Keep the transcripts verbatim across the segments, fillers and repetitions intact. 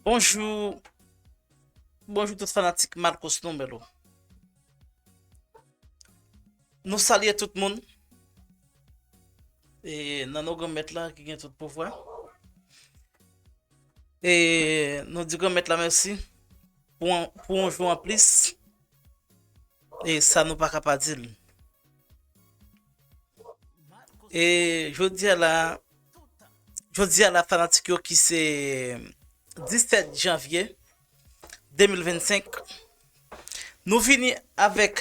Bonjou. Bonjou tout fanatik Malcos Numelo. Nou salye tout moun. E nan non Granmèt la ki gen tout pouvwa. E nou di Granmèt la mèsi pou, pou yon jou anplis. E sa nou pa ka pa di l. E jodi a la, jodi a la fanatik yo ki se disèt janvye de mil vennsenk, nou vini avèk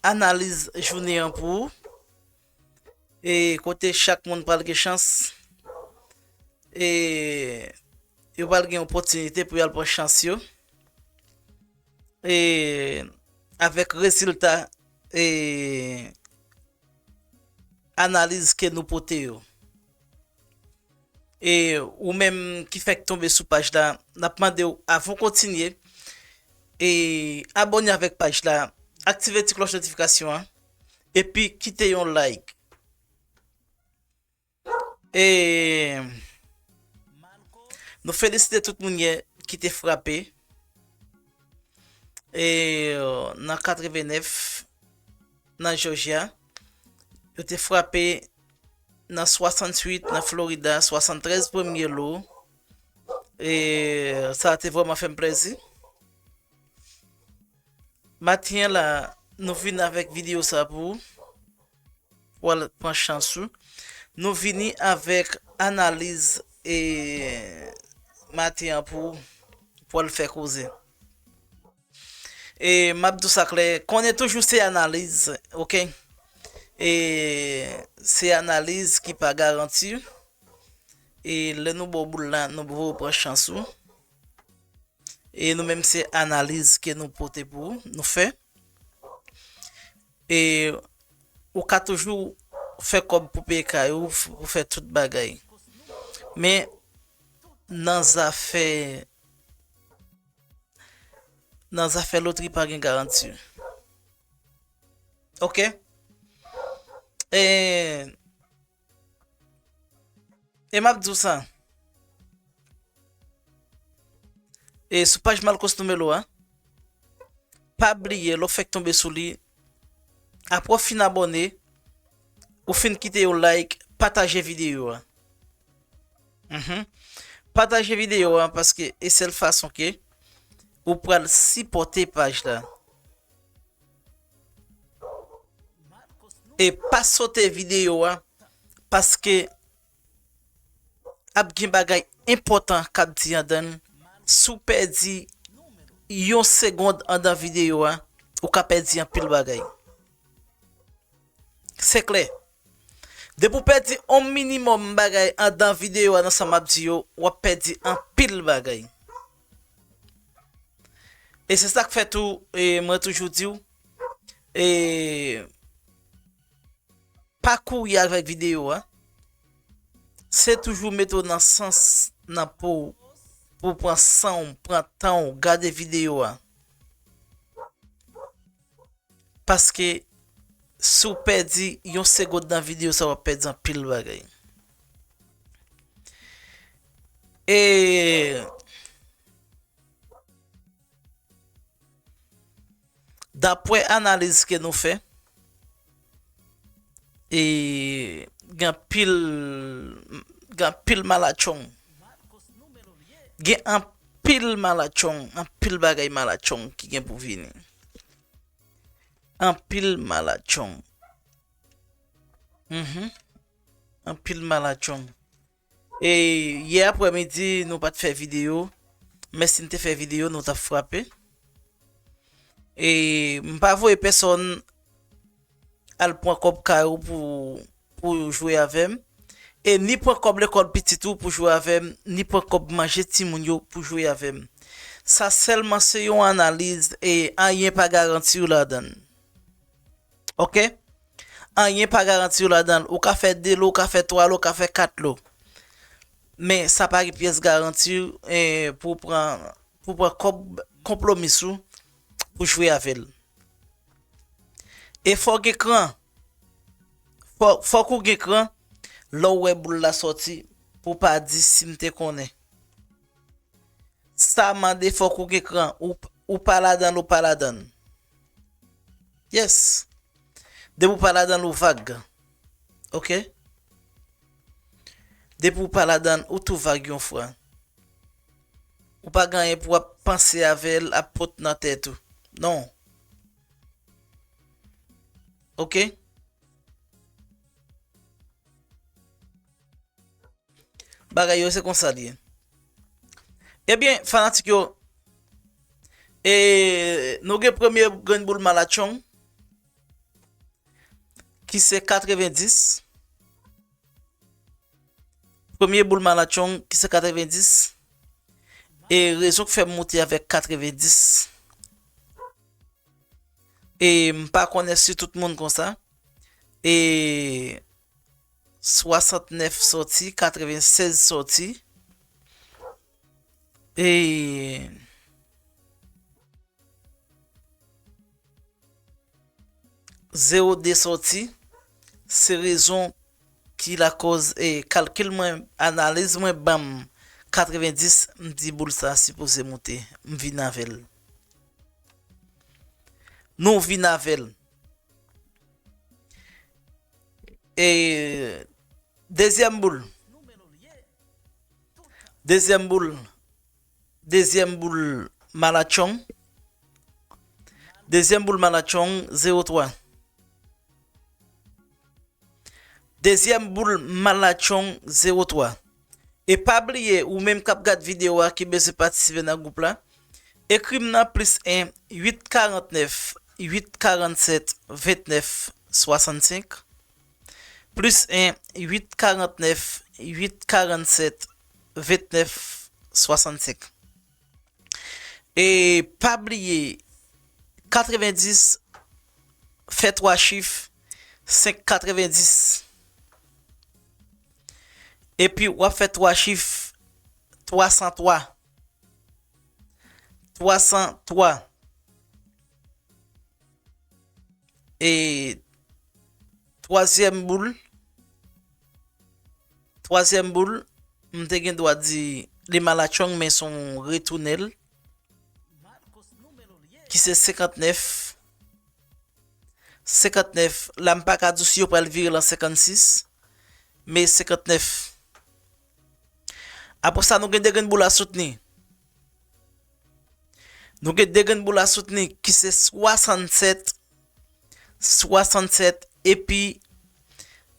analiz jounen an pou ou. E kote chak moun pral gen chans. E yo pral gen opòtinite pou y al pran chans yo. E avèk rezilta e analiz ke nou pote yo. E ou menm ki fèk tonbe sou paj la, n ap mande w avan w kontinye, e abòne avèk paj la, aktive ti klòch notifikasyon an, epi kite yon like. E nou felisite tout moun yè ki te frape. E nan katrevenèf, nan Georgia, yo te frape nan swasanntuit, nan Florida, swasanntrèz premye lo. E sa te vrèman fè m plèzi. Maten an la, nou vin avèk videyo sa pou ou. Pou al pran chans ou. Nou vini avèk analiz e maten an pou, pou al fè koze. E m ap di w sa klè, konnen toujou se analiz, oke? E se analiz ki pa garanti. E lè nou ba w boul la, nou voye w pran chans ou. E nou menm se analiz ke nou pote pou ou, nou fè. E ou ka toujou fè kòb pou peye kay ou, pou fè tout bagay. Men nan zafè, nan zafè lotri pa gen garanti. Oke? E E m ap di w sa. E sou paj Malcos Numelo a, pa bliye, lè w fèk tonbe sou li, apre w fin abòne, ou fin kite yon like, pataje videyo a. Mhm. Pataje videyo a, paske e sèl fason ke ou pral sipòte paj la. E pa sote videyo a, paske ap gen bagay enpòtan k ap di anndan l. Si w pèdi yon segonn anndan videyo a, ou ka pèdi anpil bagay. Se klè. Depi w pèdi yon minimòm bagay anndan videyo a nan sa m ap di yo, w ap pèdi anpil bagay. E se sa k fè tou, e mwen toujou di w, e pa kouri avèk videyo a. Se toujou mete w nan sans, nan po w, pou w pran san w, pran tan w, gade videyo a. Paske si w pèdi yon segonn nan videyo sa, w ap pèdi anpil bagay. E daprè analiz ke nou fè, e gen anpil, gen anpil malatchong. Gen anpil malatchong, anpil bagay malatchong ki gen pou vini. Anpil malatchong. Mhm. Anpil malatchong. E yè aprèmidi, nou pa t fè videyo. Men si n te fè videyo, nou t ap frape. E m pa voye pèsonn al pran kòb kay ou pou, pou jwe avè m. E ni pran kòb lekòl pitit ou pou jwe avè m, ni pran kòb manje timoun yo pou jwe avè m. Sa sèlman se yon analiz e anyen pa garanti w ladan l. Oke? Anyen pa garanti w ladan l. Ou ka fè de lo, ou ka fè twa lo, ou ka fè kat lo. Men sa pa gen pyès garanti, eh, pou w pran, pou w pran kòb konpwomis ou pou jwe avè l. E fò w gen kran. Fò, fòk ou gen kran lè w wè boul la sòti pou w pa di si m te konnen. Sa mande fòk ou gen kran. Ou, ou pa ladan l, ou pa ladan l. Yes. Depi w pa ladan l, ou vag. Ok? Depi w pa ladan l, ou tou vag yon fwa. Ou pa gen anyen pou w ap panse avè l, ap pot nan tèt ou. Non. Ok? Bagay yo se konsa l ye. Ebyen, fanatik yo, e, nou gen premye grenn boul malatchong, ki se katrevendis. Premye boul malatchong, ki se katrevendis. E rezon k fè m moute avèk katrevendis. E m pa konnen si tout moun konsa. E swasantnèf sòti, katrevensèz sòti. E zewo de sòti. Se rezon ki lakòz, e, kalkil mwen, analiz mwen ban m katrevendis, m di boul sa sipoze moute. M vin avè l. Nou vin avè l. E dezyèm boul. Dezyèm boul. Dezyèm boul malatchong. Dezyèm boul malatchong, zewo twa. Dezyèm boul malatchong, zewo twa. E pa bliye, ou menm k ap gad videyo a ki bezwen patisipe nan gwoup la, ekri m nan plis en, uit karantnèf, uit karannsèt, ventnèf swasannsenk, plis en, uit karantnèf, uit karannsèt, ventnèf swasannsenk. E pa bliye, katrevendis fè twa chif, senk katrevendis. Epi w ap fè twa chif, twa san twa. Twa san twa. E twazyèm boul, twazyèm boul, m te gen dwa di li malatchong, men se yon retounèl, ki se senkantnèf. Senkantnèf, la m pa ka di w si yo pral vire l an senkannsis, men senkantnèf. Apre sa, nou gen de grenn boul a soutni. Nou gen de grenn boul a soutni ki se swasannsèt, swasannsèt, epi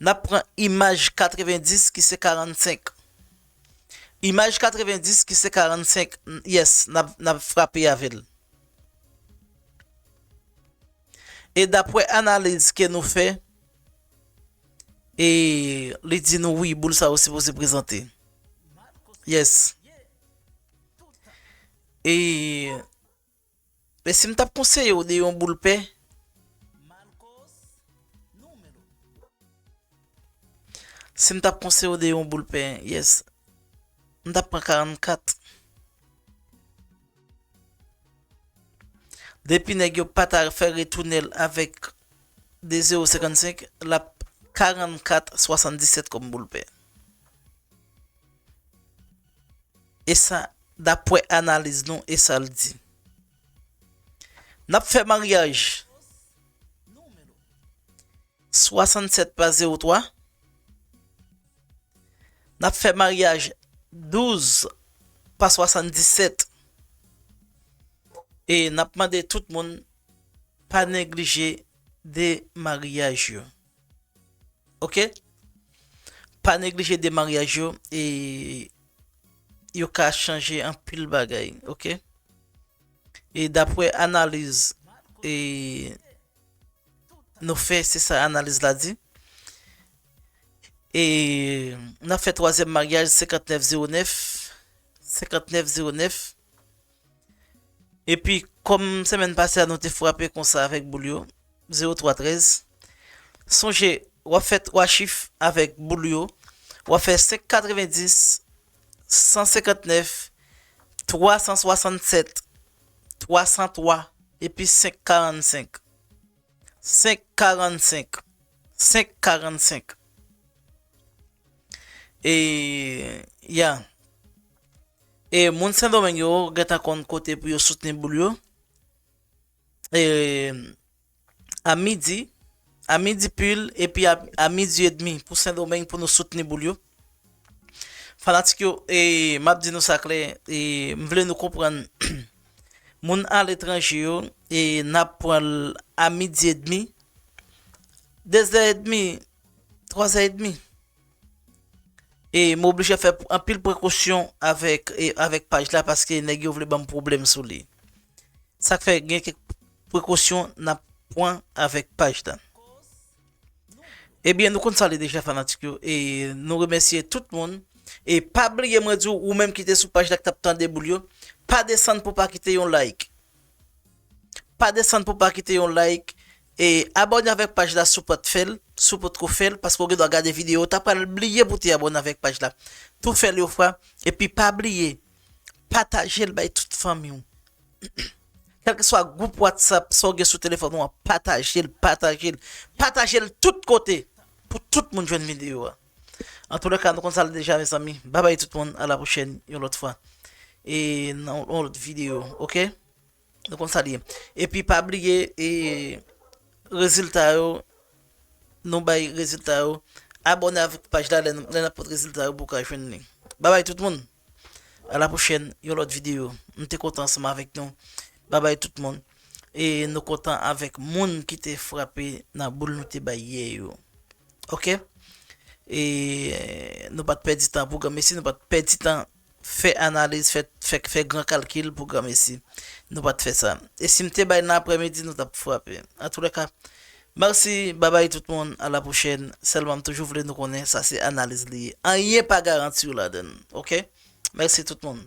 n ap pran imaj katrevendis ki se karannsenk. Imaj katrevendis ki se karannsenk, yes, n ap, n ap frape avè l. E daprè analiz ke nou fè, e li di nou wi, boul sa yo sipoze prezante. Yes. E, e si m t ap konseye w de yon boul pè, si m t ap konseye w de yon boul pè, yes, m t ap pran karannkat. Depi nèg yo pa ta fè retounèl avèk de zewo senkannsenk, l ap karannkat swasanndisèt kòm boul pè. E sa, daprè analiz nou, e sa l di. N ap fè maryaj swasannsèt pa zewo twa. N ap fè maryaj douz pa swasanndisèt. E n ap mande tout moun pa neglije de maryaj yo. Ok? Pa neglije de maryaj yo, e yo ka chanje anpil bagay, ok? E daprè analiz, e nou fè, se sa analiz la di. E n ap fè twazyèm maryaj senkantnèf zewo nèf, senkantnèf zewo nèf. Epi, kòm semèn pase a, nou te frape konsa avèk boul yo, zewo twa trèz. Sonje, w ap fè twa chif avèk boul yo. W ap fè senk katrevendis, san senkantnèf, twa san swasannsèt, twa san twa, epi senk karannsenk. Senk karannsenk. Senk karannsenk. E, ya. E moun Sendomeng yo gentan konn kote pou yo soutni boul yo. E a midi, a midi pil, epi a, a midi edmi pou Sendomeng pou nou soutni boul yo. Fanatik yo, e m ap di nou sa klè, e m vle nou konprann, moun aletranje yo, e n ap pran l a midi edmi, de zè edmi, twa zè edmi. E m oblije fè anpil prekosyon avèk, e, avèk paj la, paske nèg yo vle ban m pwoblèm sou li. Sa k fè gen kèk prekosyon n ap pran avèk paj la. Ebyen, nou konn sa l ye deja, fanatik yo. E nou remèsye tout moun. E pa bliye, mwen di w, ou menm ki te sou paj la, k t ap tande boul yo, pa desann pou pa kite yon like. Pa desann pou pa kite yon like. E abòne avèk paj la si w pa t fè l, si w potko fè l, paske w gen dwa gade videyo, w ta pral bliye pou w te abòne avèk paj la. Tou fè l yon fwa, epi pa bliye, pataje l bay tout fanmi w. Kèlkeswa gwoup WhatsApp, sa w gen sou telefòn ou an, pataje l, pataje l. Pataje l tout kote, pou tout moun jwenn videyo a. Antoulèka, nou konn sa l ye deja, mezanmi. Babay tout moun, a la pwochèn, yon lòt fwa. E nan yon lòt videyo, oke? Nou konn sa l ye. Epi pa bliye, e rezilta yo, nou bay rezilta yo. Abòne avèk paj la, lè n, lè n ap pote rezilta yo pou w ka jwenn li. Babay tout moun. A la pwochèn, yon lòt videyo. M te kontan ansanm avèk nou. Babay tout moun. E nou kontan avèk moun ki te frape nan boul nou te bay yè yo. Oke? E nou pa t pèdi tan pou granmesi, nou pa t pèdi tan fè analiz, fè, fè, fè gran kalkil pou granmesi. Nou pa t fè sa. E si m te bay nan aprèmidi, nou t ap frape. Antoulèka, mèsi, babay tout moun, a la pwochèn. Sèlman m toujou vle nou konnen, sa se analiz li ye. Anyen pa garanti w ladan l, oke? Mèsi tout moun.